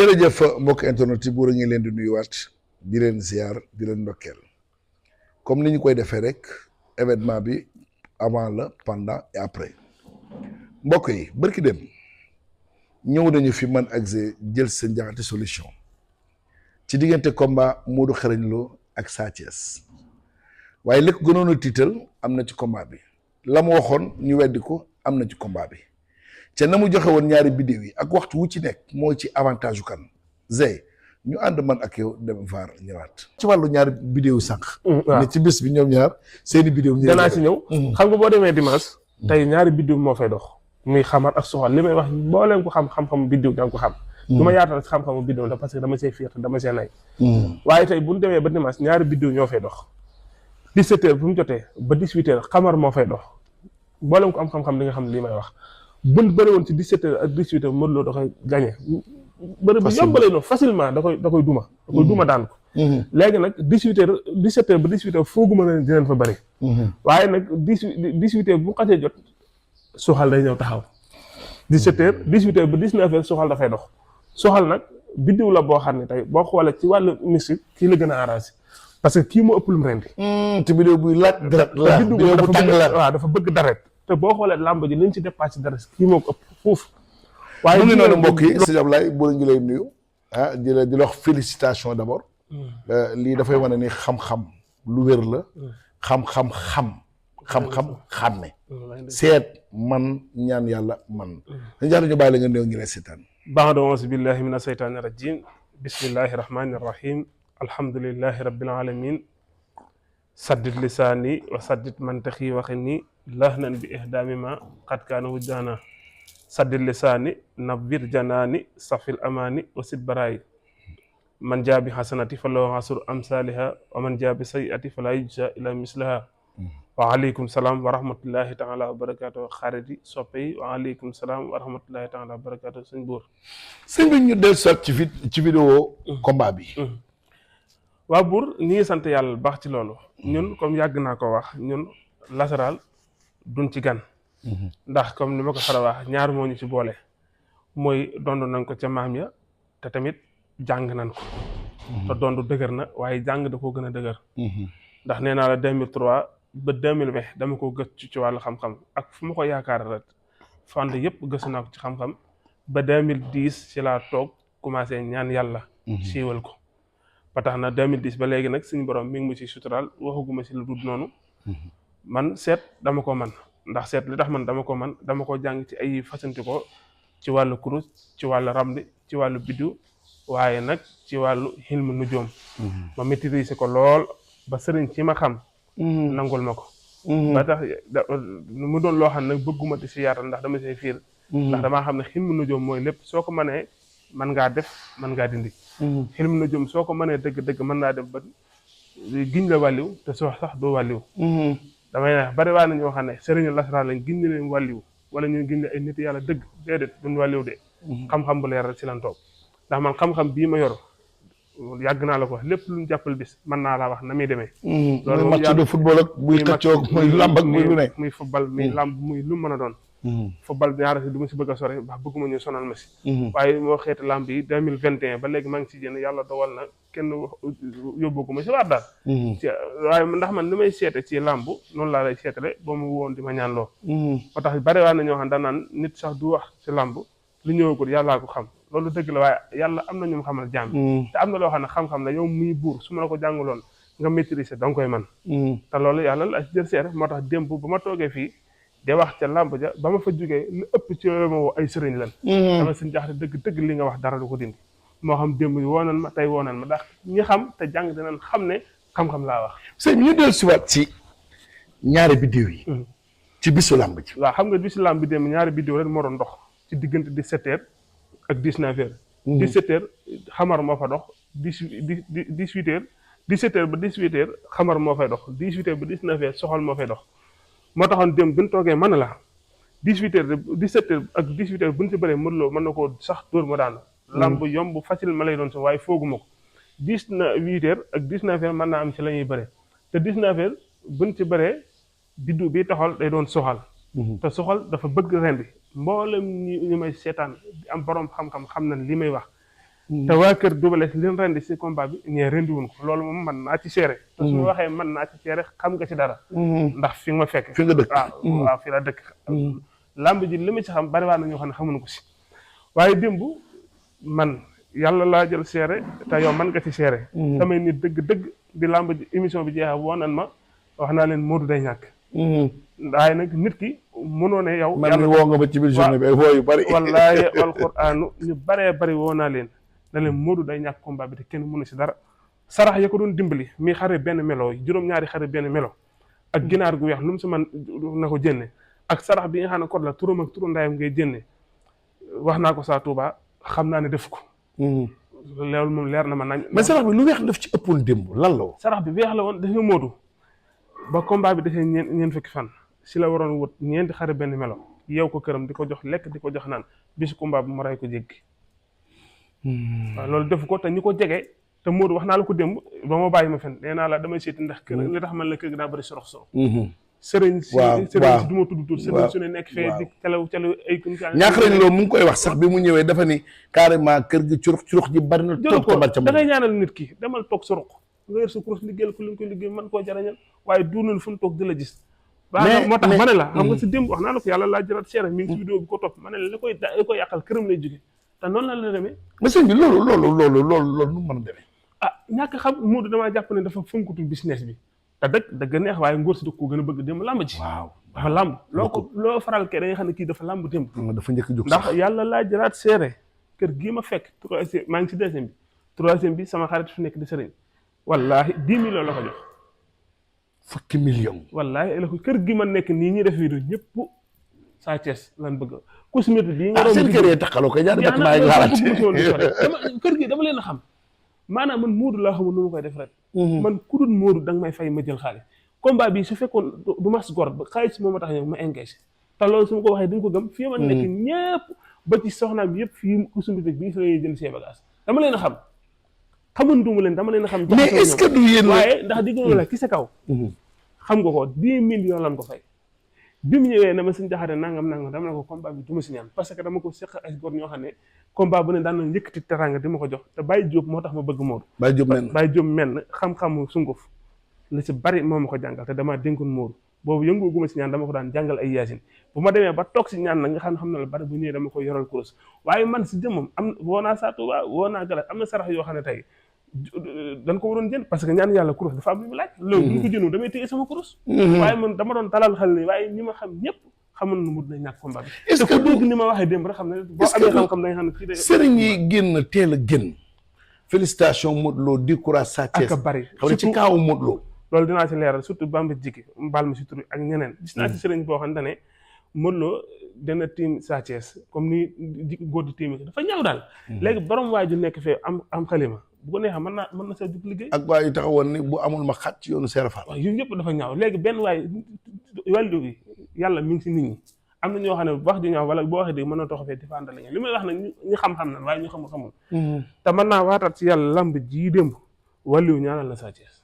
jërëjëf mbokk internet yi buur a ngi leen di nuyuwaat di leen ziar di leen ndokkeel comme ni ñu koy defee rek événement bi avant la pendant et après mbokk yi bërki dem ñëw nañu fi man ak jël seen Diakhaté solution ci diggante combat Modou Xarañ Lo ak Sa Thiès waaye li ko gënoon a tiital am na ci combat bi la mu waxoon ñu weddi ko am na ci combat bi te na mu joxe woon ñaari bidéo yi ak waxtu wu ci nekk moo ci avantage u kan Zey ñu ànd man ak yow dem vaar ñëwaat ci wàllu ñaari bidéo sànq ne ci bés bi ñoom ñaar seeni bidéo danaa ci ñëw xam nga boo demee dimanche tey ñaari bidéo moo fay dox muy xamar ak soxal li may wax boo leen ko xam-xam bidéo da nga ko xam du ma yaatal xam-xamu bidéo la parce que dama see fiir dama see nay waaye tey bu ñu demee ba dimanche ñaari bidéo ñoo fay dox 17h bu mu jotee ba 18h xamar moo fay dox boo leen ko am xam-xam li nga xam ne lii may wax buñ bëri woon ci 17h ak 18h Modou Lo da koy gagné bëri bi yombalee noonu facilement da koy duma daan ko léegi nag 17h ba 18h fooguma ne dinañ fa bëri waaye nag 18h bu xasee jot soxal day ñëw taxaw 18h ba 19h soxal dafay dox soxal nag biddiw la boo xam ne tey boo xoolee ci wàllu musique kii la gën a arrangé parce que kii moo ëpp lu mu rendi te bidéo buy laaj deret la bidéo bu tàng la waaw dafa bëgg deret te boo xoolee làmb ji liñ ci dépassé dara kii moo ko ëpp foofu. waaye mu ngi noonu mbokk yi sëñ Ablaye boo ngi lay nuyu di la wax félicitation d'abord. lii dafay wane ni xam-xam lu wér la. xam-xam xàmme. seet man ñaan yàlla man. dañu jaar ñu bàyyi la nga néew ngi lay seetaan. ba'da auzu billahi mina saytaani rajim bismillahi rahmani rahim alhamdulillahi rabbil alamin saddid lisaani wa saddid mantaxi waxini lahnan bi ihdaami ma qad kaana wujdaana saddid lisaani nabir janaani safil amaani wa sid baraayi man jaa bi xasanati fa lahu asru amsaaliha wa man jaa bi sayiati fa laa yujza ila mislaha wa aleykum salaam wa rahmatullahi taala wa barakaatu xarit yi soppe yi wa aleykum salaam wa rahmatullahi taala wa barakaatu sëñ buur sëñ bi ñu del soit ci vidéo combat bi waaw buur ñi ngi sant yàlla baax ci loolu ñun comme yàgg naa ko wax ñun latéral duñ ci gan ndax comme ni ma ko xara wax ñaar moo ñu ci boole mooy dond nañ ko ca maam ya te tamit jàng nañ ko te dond dëgër na waaye jàng da koo gën a dëgër ndax nee naa la 2003 ba 2020 dama ko gëstu ci wàllu xam-xam ak fu ma ko yaakaar rek fànn yëpp gëstu naa ko ci xam-xam ba 2010 ci laa toog commencé ñaan yàlla siiwal ko ba tax na 2010 ba léegi nag suñu borom mi ngi mu ci suturaal waxaguma ci lu dul noonu man seet dama ko man ndax seet li tax man dama ko man dama ko jàng ci ay fasanti ko ci wàllu kurus ci wàllu ramli ci wàllu biddu waaye nag ci wàllu xilmu nujoom ma maîtriser ko lool ba sëriñ ci ma xam nangul ma ko ba tax mu doon loo xam ne nag bëgguma di si yaatal ndax dama see fiir ndax damaa xam ne xilmu nujoom mooy lépp soo ko mënee mën ngaa def mën ngaa dindi xilmu nujoom soo ko mënee dëgg-dëgg mën naa def ba giñ la wàlliw te soo sax doo wàlliw damay ne bari waa na ñoo xam ne sëriñu lasaraan lañ giñ leen wàlliw wala ñu giñ ay nit yàlla dëgg déedéet duñ wàlliw de xam-xam bu leer ci lan toog ndax man xam-xam bii ma yor yàgg naa la ko wax lépp lu ñu jàppal bis mën naa laa wax na muy demee loolu match de football ak muy xëccoo muy lamb ak muy lu ne muy football muy lamb muy lu mën a doon football ñaara si du ma si bëgg a sore wax bëgguma ñu sonal ma si waaye moo xeeti lamb yi 2021 ba léegi maa ngi si jënd yàlla dogal na kenn yóbbu ma si waat daal waaye ndax man li may seete ci lamb noonu laa lay seetale ba mu woon di ma ñaan loo moo tax bari waa na ñoo xam daan naan nit sax du wax si lamb lu ñëwagul yàllaa ko xam loolu dëgg la waaye yàlla am na ñu xamal jaam te am na loo xam ne xam-xam la yow muy buur su ma la ko jànguloon nga maîtriser da nga koy man te loolu yàlla la jël seere moo tax démb ba ma toogee fii de wax ca làmb ja ba ma fa jógee lu ëpp ci ma woo ay sëriñ lan dama seen Diakhaté dëgg li nga wax dara du ko dindi moo xam démb yi woonan ma tey woonan ma ndax ñi xam te jàng dinañ xam ne xam-xam laa wax sëñ bi ñu del siwaat ci ñaari bidéo yi ci bisu làmb ji waaw xam nga bisu làmb bi démb ñaari bidéo rek moo doon dox ci diggante 17h ak 19h 17h xamar moo fa dox 18h 17h ba 18h xamar moo fay dox 18h ba 19h soxal moo fay dox moo taxoon dem bi ñu toogee mën la 18h 17h ak 18h bu ñu si bëree Modou Lo mën na koo sax dóor ma daanu lamb yomb facile ma lay doon si waaye fooguma ko 18h ak 19h mën naa am si la ñuy bëree te 19h bu ñu si bëree biddu bi taxal day doon soxal te soxal dafa bëgg rendi mboolem ñu may seetaan di am borom xam-xam xam na li may wax te waa kër Double Less leen rendi si combat bi ñee rendiwuñ ko loolu moom mën naa ci seere te su ma waxee mën naa ci seere xam nga ci dara ndax fi nga ma fekk fi nga dëkk waaw fi la dëkk làmb ji li ma ci xam bari waa na ñoo xam ne xamuñu ko si waaye démb man yàlla laa jël seere te yow man nga ci seere samay nit dëgg bi làmb ji émission bi jeexee woo nan ma wax naa leen Modou day ñàkk waaye nag nit ki mënoo ne yow man mi woo nga ba ci biir journée bi ay woo yu bari wallaahi alquraanu ñu baree bari woo naa leen na leen Modou day ñàkk combat bi te kenn mënu si dara sarax ya ko doon dimbali mi xare benn melo juróom-ñaari xare benn melo ak ginaar gu weex lu mu si man na ko jënne ak sarax bi nga xam ne code la turam ak turu ndayam ngay jënne wax naa ko saa Touba xam naa ne def ko loolu moom leer na ma nañ mais sarax bi lu weex daf ci ëppoon démb lan la woon sarax bi weex la woon dafa Modou ba combat bi defee ñeen fukki fan si la waroon wut ñeenti xare benn melo yow ko këram di ko jox lekk di ko jox naan bisu combat bi mu ray ko jéggi waaw loolu def ko te ñi ko jege te Modou wax naa la ko démb ba ma bàyyi ma fen nee naa la damay seeti ndax kër li tax man la kër gi daa bëri sorox sëriñ si du ma tudd tur sëriñ su ne nekk fee di calaw ay ñaax rañ loolu mu ngi koy wax sax bi mu ñëwee dafa ni carrément kër gi curux ji bari na toog ko da ngay ñaanal nit ki demal toog sa ruq nga yor sa kurus liggéeyal ko li nga koy liggéey mën koo jarañal waaye duunal fu mu toog di la gis waaw moo tax ma ne la xam nga si démb wax naa la ko yàlla laa jëraat seere mi ngi si vidéo bi ko topp ma ne la li koy yàqal këram lay jóge te noonu la demee mais sëñ bi loolu nu mën a demee ñàkk xam Modou damaa jàpp ne dafa fonkutul business bi te dëgg neex waaye ngóor si da ko gën a bëgg démb làmb ji waaw dafa làmb loo faral kee da nga xam ne kii dafa làmb démb dafa njëkk jóg ndax yàlla laa jëraat seere kër gii ma fekk troisième maa ngi si deuxième bi troisième bi sama xarit fi nekk di sëriñ wallaahi 10 millions la ko jox fukki millions wallaahi la ko kër gi ma nekk nii ñuy def vidéo ñëpp Sa Thiès lan bëgg cosmétique bii nga seen kër yee taxaloo ko ñaari bâtiment yi laalante kër gi dama leen a xam maanaam man Modou laa xamul nu ma koy def rek man ku dul Modou da nga may fay ma jël xaalis combat bi su fekkoon du mas gor ba xaalis moom ma tax ñëw ma engagé te loolu su ma ko waxee di nga ko gëm fii ma nekk ñëpp ba ci soxnaam yëpp fii cosmétique bii fa lay jënd see bagage dama leen a xam xamantuma leen dama leen a xam mais est-ce que du yéen waaye ndax digg la ki sa kaw xam nga ko 10 millions lan ko fay bi mu ñëwee na ma suñ jaxate nangam dama ne ko combat bi du ma si ñaan parce que dama ko seq ay góor ñoo xam ne combat bu ne daan na njëkkati teranga di ma ko jox te Baye Diop moo tax ma bëgg Modou Baye Diop menn xam-xamu sunguf la si bari moo ma ko jàngal te damaa dénkoon Modou boobu yëngooguma si ñaan dama ko daan jàngal ay yaasin bu ma demee ba toog si ñaan nag nga xam na la bari bu ñëwee dama ko yoral kurus waaye man si jëmmam am woo naa Sa Touba woo naa Galas am na sarax yoo xam ne tey dañ ko waroon jënd parce que ñaan yàlla kurus dafa am lu mu laaj loolu bu ñu ko jëndu damay téye sama kurus waaye man dama doon talal xel ni waaye ñi ma xam ñëpp xamoon na mu dina ñàkk combat bi est-ce que dégg ni ma waxee démb rek xam ne boo amee xam-xam da nga xam ne fii de sëriñ yi génn teel a génn félicitation Modou Lo di courage Sa Thiès ak bari xam ne ci kaawu Modou Lo loolu dinaa ci leeral surtout Bamba Jiki mbaal ma si tur ak ñeneen gis naa ci sëriñ boo xam ne Modou Lo dana tiim Sa Thiès comme ni góor di tiimi dafa ñaaw daal léegi borom waay ju nekk fee am xalima bu ko neexee mën na sa jug liggéey ak waay yu taxawoon ni bu amul ma xat ci yoonu Serafal waaw yooyu yëpp dafa ñaaw léegi benn waay wàllu bi yàlla mi ngi si nit ñi am na ñoo xam ne wax di ñaaw wala boo waxee dégg mën na toxo fee di fàndal li may wax nag ñu xam-xam nan waaye ñu xamul te mën naa waataat si yàlla lamb jii démb wàllu ñaanal na Sa Thiès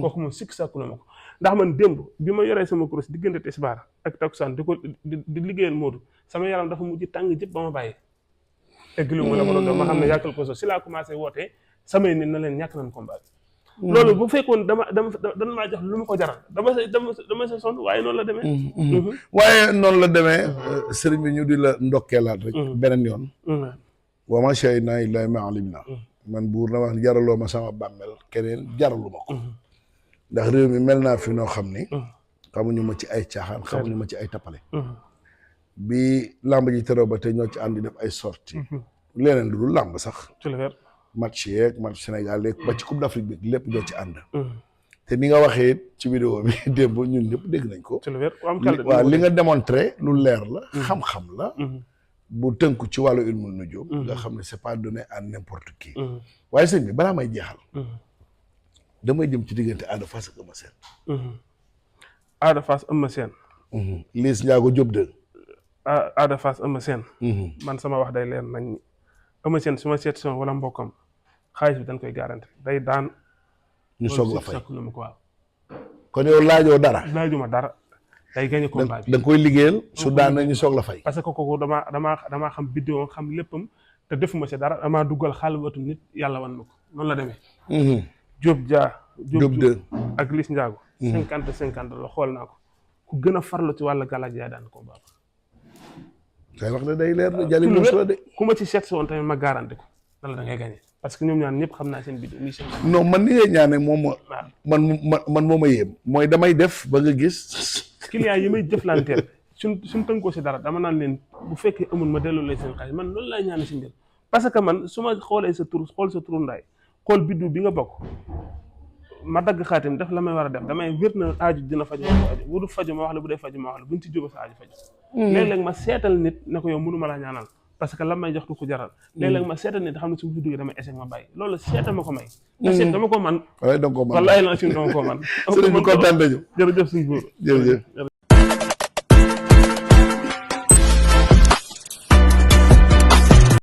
kooku moom sikk sàkku na ma ko ndax man démb bi ma yoree sama kuréel diggante tisbaar ak takkusaan di ko di liggéeyal Modou sama yaram dafa mujj tàng jëpp ba ma bàyyi egg lu ma la ko doon ma xam ne yàkkal ko so si laa commencé wootee samay nit na leen ñàkk nañ combat bi loolu bu fekkoon dama maa jox lu ma ko jaral dama sa sonn waaye noonu la demee waaye noonu la demee sëriñ bi ñu di la ndokkeelaat rek beneen yoon wa ma shahidnaa illaa bimaa alimnaa man buur na wax jaraloo ma sama bàmmeel keneen jaralu ma ko ndax réew mi mel naa fi noo xam ni xamuñu ma ci ay caaxaan xamuñu ma ci ay tappale bi làmb ji teroo ba te ñoo ci ànd di def ay sorties leneen lu dul làmb sax match yeeg match Sénégal léegi ba ci Coupe d'Afrique bi lépp ñoo ci ànd te ni nga waxee ci vidéo bi démb ñun ñëpp dégg nañ ko waaw li nga démontré lu leer la xam-xam la bu tënku ci wàllu ilmul nujum nga xam ne c'est pas donné à n'importe qui waaye sëñ bi balaa may jeexal damay jëm ci diggante Ada Fass ak Eumeu Sène Ada Fass Eumeu Sène Liss Ndiago Diop 2 Ada Fass Eumeu Sène man sama wax day leer nañ Eumeu Sène su ma seet son wala mbokkam xaalis bi dañ koy garanti day daan ñu soog la fay na ma ko waaw kon yow laajoo dara laajuma dara day gagné combat bi da nga koy liggéeyal su daan na ñu soog la fay parce que kooku damaa xam vidéo xam léppam te defuma si dara damaa duggal xalwatu nit yàlla wan ma ko noonu la demee. Diop Dia. Diop de ak Liss Ndiago. 50-50 la xool naa ko ku gën a farlu ci wàllu galaaj yaa daan combat ba. kay wax ne day leer de jali mos la de. ku ma ci seet si woon tamit ma garanti ko dala da ngay gagné parce que ñoom ñaan ñëpp xam naa seen bidéo muy seen. non man ni ngay ñaane moom man moo ma yéem mooy damay def ba nga gis. client yi may jëflanteel suñ tënkoo si dara dama naan leen bu fekkee amul ma delloo lay seen xaalis man loolu laay ñaane si mbir parce que man su ma xoolee sa tur xool sa turu ndaay xool biddu bi nga bokk ma dagg xaatim def la may war a def damay wér na aaju dina faju aju bu du faju ma wax la bu dee faju ma wax la buñ ci jóge sa aaju faju léeg-léeg ma seetal nit ne ko yow mënu ma laa ñaanal parce que la may jox du ko jaral léeg-léeg ma seetal nit xam ne su ma fi duggee damay échec ma bàyyi loolu seetal ma ko may te seet dama ko man waaye danga ko man wallaay la si dama ko man sëriñ bi kontaan nañu jërëjëf suñu góor jërëjëf